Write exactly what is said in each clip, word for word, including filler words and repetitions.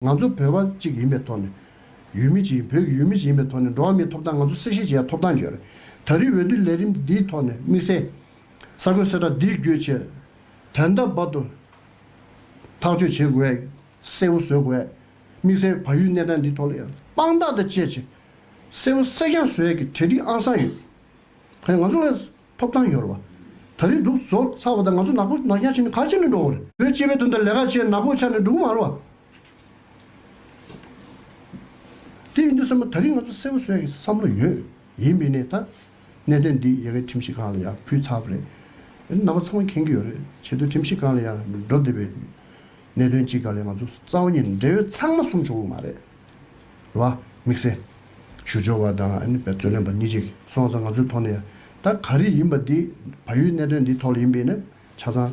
ང་ཚོ་བོད་པ་གཅིག་ཡིན་པའི་ཐོག་ནས། ཡུལ་མི་གཅིག་ཡིན། བོད་ཀྱི་ཡུལ་མི་གཅིག་ཡིན་པའི་ཐོག་ནས་འགྲོ་བ་མིའི་ཐོབ་ཐང་ང་ཚོ་གསལ་བཤད་བྱེད་ཡ་ཐོབ་ཐང་ཡོད་རེད། ད་རེས་འོས་བསྡུ་ལས་རིམ་འདིའི་ཐོག་ནས་དམིགས་བསལ་གསར་འགོད་གསལ་བསྒྲགས་འདིའི་བརྒྱུད་བྱས། ད་ལྟ་བར་དུ་ཐག་གཅོད་བྱེད་དགོས། གསལ་བོ་བཟོ་དགོས། དམིགས་བསལ་བལ་ཡུལ་གནད་དོན་འདིའི་ཐོག་ལ་ཡང་དཔང་རྟགས་དང་བཅས་བྱས། གསལ་བོ་གསལ་རྐྱང་བཟོ་ཡ་གི་གྲ་སྒྲིག་ཨང་གསར་ཡོད། ཧེ། ང་ཚོ་ལ་ཐོབ་ཐང་ཡོད་རེད་བ། ད་རེས་འདུག་བཟོ་ཚར་བ་དང་ང་ཚོ་ནག་པོ་ནག་རྐྱང་བྱས་ནས་ག་རེ་བྱས་ནས་འགྲོ་དགོས་རེད། བོད་སྤྱི་པའི་དོན་དུ་ལས་ཀ་བྱས་ནག་པོ་ཆགས་ནས་འགྲོ་གི་མ་རེད་བ། དེ་ཡིན་དུས་ཙམ་པ་ད་རེས་ང་ཚོ་གསལ་པོ་བཟོ་ཡ་གི་བསམ་བློ་ཡོད། ཡིན་མིན་ནས་ད་གནད་དོན་འདི་ཡ་གི་ཁྲིམས་ཞིབ་ཁང་ལ་ཡར་ཕུལ་ཚར་བ་རེད། རྣམ་པ་ཚང་མས་མཁྱེན་གྱི་ཡོད་རེད། བྱས་དུས་ཁྲིམས་ཞིབ་ཁང་ལ་ཡར་འགྲོ་བསྡད་པའི་གནད་དོན་གཅིག་སྒང་ལ་ང་ཚོ་རྩ་བ་ཉིད་ནས་འབྲེལ་ཡོད་ཚང་མ་གསུམ་བྱུང་གི་མ་རེད། རེད་བ། དམིགས་བསལ་ཞུ་སྦྱོར་བ་དང་ཨ་ནི་བའི་རྩོད་ལེན་པ་གཉིས་ཅིག་སོང་ཙང་ང་ཚོའི་ཐོག་ནས་ཡང་ད་ག་རེ་ཡིན་པ་འདི་བལ་ཡུལ་གནད་དོན་འདིའི་ཐོག་ལ་ཡིན་པས་ན་ཆ་ཚང་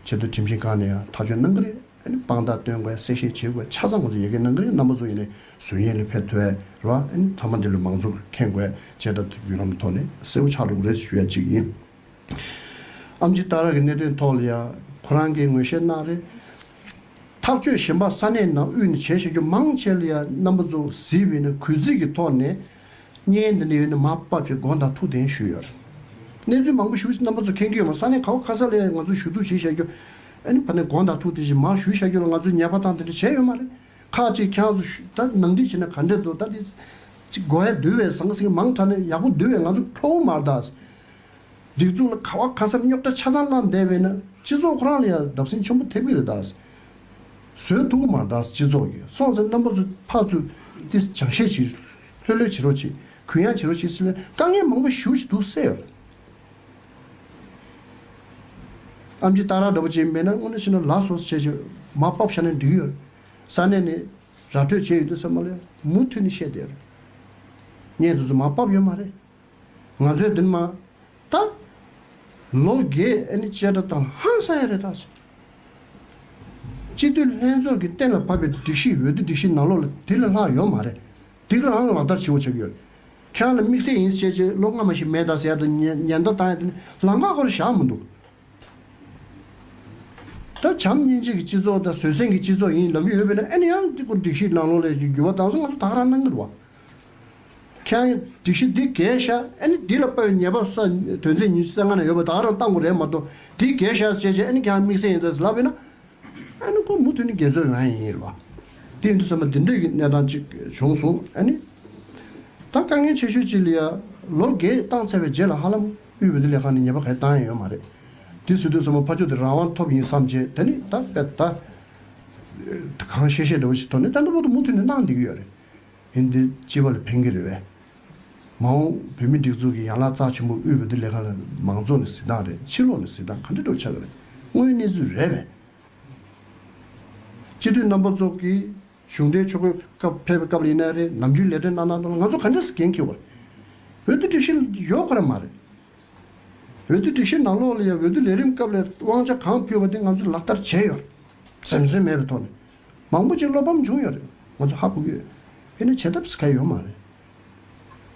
ཆེད་དུ་ཁྲིམས་ཞིབ་ཁང་ནས་ཡང་ཐག་གཅོད་གནང་གི་རེད། ཨ་ནི་དཔང་རྟགས་སྟོན་དགོས། གསལ་བཤད་བྱེད་དགོས། ཆ་ཚང་ང་ཚོ་ཡི་གེ་གནང་གི་རེད། རྣམ་པ་ཚོ་ཡིན་ནའི་ཟུར་ཉན་ལ་ཕེབས་ཐུབ་ཡ་རེད་བ། ཨ་ནི་མཐའ་མ་འདི་ལ་མང་ཚོགས་མཁྱེན་དགོས། བྱས་ད་བརྒྱུད་ལམ་ཐོག་ནས་གསལ་པོ་ཆགས་འགྲོ་གི་རེད་ཞུ་ཡ་གཅིག་ཡིན། ཨེམ་ཆི་ཏཱ་ར་གི་གནད་དོན་ཐོག་ལ་ཡང་ཁོ་རང་གིས་ངོས་བཞེས་གནང་རེད། ཐག་གཅོད་གཞན་པ་ས་གནས་ནང་དབུས་ནས་བྱས་བཞག་རྒྱུ་མང་ཆེ་ལ་ཡང་རྣམ་པ་ཚོ་གཟིགས་པ་ཡིན་ན་གུས་བརྩི་གི་ཐོག་ནས་བརྙན་འདི་འདྲ་ཡོད་ན་མར་ཕབ་བྱས་དགོངས་དག་ཐུགས་བདེན་ཞུས་ཡོད་རེད། གནས་ཚུལ་མང་པོ་ཞིག་རྣམ་པ་ཚོ་མཁྱེན་གྱི་ཡོད་མ་རེད། ས་གནས་ག་བ་ག་ས་ལ་ཡང་ང་ཚོས་ཞུ་གཏུག་བྱས་བཞག་རྒྱུ། ཨ་ནི་ཕ་ནས་དགོངས་དག་ཐུགས་བདེན་ཞེས་མར་ཞུས་བཞག་རྒྱུ་ལ་ང་ཚོས་ཉེས་པ་དང་དེ་འདྲ་བྱས་ཡོད་མ་རེད། ཁག་ཅིག་ཁྱེད་རང་ཚོ་ཞུ་ད་ནང་འགྲིག་བྱས་ན་ག་འདྲ་འདུག་ད་འདི་ཅིག་དགོས་ཡ་འདུག་བས་ཟང་ཟིང་མང་དྲགས་ནས་ཡག་པོ་འདུག་བས་ང་ཚོ་ཕྲོ་བོ་མ་རེད་ད། སྒྲིག་འཛུགས་ལ་ག་བ་ག་སར་རྙོག་དྲ་ཆ་ཚང་བསླངས་བསྡད་པས་ན་སྤྱི་ཚོགས་ཁོ་རང་ལ་ཡང་བརྡབ་གསིག་ཆེན་པོ་ཐེབས་ཀྱི་རེད་ད། བཟོད་ཐུབ་ཀྱི་མ་རེད་ད་སྤྱི་ཚོགས་ཀྱིས། སོང་ཙང་རྣམ་པ་ཚོ་ཕར་ཚུར་ཏིས་སྦྱང་བཤད་བྱེད། ལྷོད་ལྷོད་བྱེད་རོགས་བྱེད། གུ་ཡངས་བྱེད་རོགས་བྱེད་ཟེར་ནས་དཀའ་ངལ་མང་པོ་ཞེ་པོ་ཅིག་འདུག་སེ་ཡོད་རེད། ཨེམ་ཆི་ཏཱ་ར་འདྲ་པོ་ཅིག་མེད་ན་དངོས་གནས་བྱས་ན་ལགས་སོ་བྱས་བྱས་མར་ཕབ་བཞག་ན་འགྲིག་གི་ཡོད་རེད། ས་གནས་ནས་ར་སྤྲོད་བྱས་ཡོད་དུས་ཙམ་པ་ལ་མུ་མཐུད་ནས་བཤད་བསྡད་ཡོད་རེད། བརྙན་དེ་ཚོ་མར་ཕབ་ཡོད་མ་རེད། ང་ཚོས་འདི་ནས་མར་ད་ལོ་བརྒྱད་ཨ་ནི་བཅད་ཁྲ་བཏང་ལ་ཧང་སང་ཡ་རེད་ད། སྤྱི་འཐུས་ལྷན་ཚོགས་ཀྱིས་གཏན་ལ་ཕབ་པའི་སྒྲིག་གཞི་འོས་བསྡུ་སྒྲིག་གཞི་ནང་ལོགས་ལ་དེ་ལས་ལྷག་ཡོད་མ་རེད། དེ་རང་ལག་བསྟར་བྱེད་དགོས་ཆགས་ཀྱི་ཡོད་རེད། ཁྱེད་རང་ལ་དམིགས་བསལ་ཡིན་ཟེར་བྱས་ལོ་སྔ་མ་ཞིག་མེད་ད་ཟེར་ཡ་དང་ཉེན་ཉེན་བརྡ་བཏང་ཡ་དེ་ནི་ལམ་ཁ་ཁོ་རང་བཞག་མི་འདུག་ད་བྱམས་སྙིང་རྗེ་གི་སྤྱི་ཚོགས་དང་བཟོད་བསྲན་གྱི་སྤྱི་ཚོགས་ཡིན་ལབ་ཀྱི་ཡོད་པས་ན་ཨ་ནི་ཡང་དེ་ཁོ་སྒྲིག་གཞི་ནང་ལོགས་ལ་འགྱུར་བ་བཏང་སོང་། ང་ཚོ་ད་ག་རང་གནང་གི་རེད་བ། ཁྱེད་རང་སྒྲིག་གཞི་འདི་འགལ་ཤག་ཨ་ནི་འདི་ལ་དཔག་པའི་ཉེས་པ་ས་དོན་ཚན་ཉི་ཤུ་རྩ་ལྔ་ནང་ཡོད་པ་ད་ག་རང་བཏང་དགོས་རེད་མ་གཏོགས་འདི་འགལ་ཤག་ཟེར་བྱས་ཨ་ནི་ཁྱེད་རང་དམིགས་བསལ་ཡིན་ད་ལབ་པས་ན། ཨ་ནི་ཁོ་མུ་མཐུད་ནས་འགལ་འཛོལ་རང་ཡིན་རེད་བ། དེ་ཡིན་དུས་ཙམ་པ་འདི་འདྲ་གི་གནས་སྟངས་ཅིག་བྱུང་སོང་། ཨ་ནི་ད་དཀའ་ངལ་ཆེ་ཤོས་ཅིག་ལ་ཡ་ལོ་བརྒྱད་བཏང་ཚར་བའི་རྗེས་ལ་ཧ་ལམ་དབུས་འོས་བསྡུ་ལས་ཁང་ནས་ཉེས་པ་གང་ཡང་བཏང་ཡ་ཡོད་མ་རེད། དེ་ཟེར་དུས་ཙམ་པ་ཕར་ཕྱོགས་དེ་རང་དབང་ཐོབ་ཡིན་བསམ་བྱས་དེ་ནི་ད་དཔེ་ད་གང་བཤད་བཤད་འདྲ་བོ་ཞིག་ཐོབ་ནས་ད་ལྟ་བར་དུ་མུ་མཐུད་ནས་གནང་བསྡད་ཀྱི་ཡོད་རེད། ཡིན་དེ་སྤྱི་པ་ལ་ཕན་གྱི་རེད་བས། མ་འོངས་བོད་མི་སྒྲིག་འཛུགས་ཀྱི་ཡན་ལག་རྩ་ཆེན་པོ་དབུས་འོས་བསྡུ་ལས་ཁང་ལ་མང་ཚོགས་ནས་གཟིགས་སྟངས་རེད། ཕྱི་ལོགས་ནས་གཟིགས་སྟངས་ག་འདྲ་འདྲ་ཆགས་ཀྱི་རེད། དངོས་ཡོད་གནས་ཚུལ་རེད་བས། སྤྱི་འཐུས་རྣམ་པ་ཚོ་གིས་གཞུང་འབྲེལ་ཆོས་ཁོས་སྐབས་ཕེབས་པའི་སྐབས་ལ་ཡིན་ན་རེད། ནམ་རྒྱུན་ལས་དོན་གནང་སྟངས་ཐོག་ལ་ང་ཚོ་ག་འདྲས་སེ་འགན་འཁྱེར་བ་རེད། འོས་བསྡུ་སྒྲིག་གཞི་ཡོད་ཁོ་ར་མ་རེད། འོས་བསྡུ་སྒྲིག་གཞི་ནང་ལོགས་ལ་ཡང་འོས་བསྡུ་ལས་རིམ་སྐབས་ལ་དབང་ཆ་གང་ཕུལ་བ་དེ་ང་ཚོས་ལག་བསྟར་བྱས་ཡོད། འཛེམ་ཟོན་མེད་པའི་ཐོག་ནས། མང་པོ་ཅིག་བློ་ཕམ་བྱུང་ཡོད་རེད། ང་ཚོ་ཧ་གོ་གི་ཡོད། ཡིན་ན་བྱེད་ཐབས་ག་ཡོད་མ་རེད།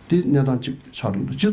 དེ་གནས་སྟངས་གཅིག་ཆགས་འགྲོ་འདུག་སྤྱི་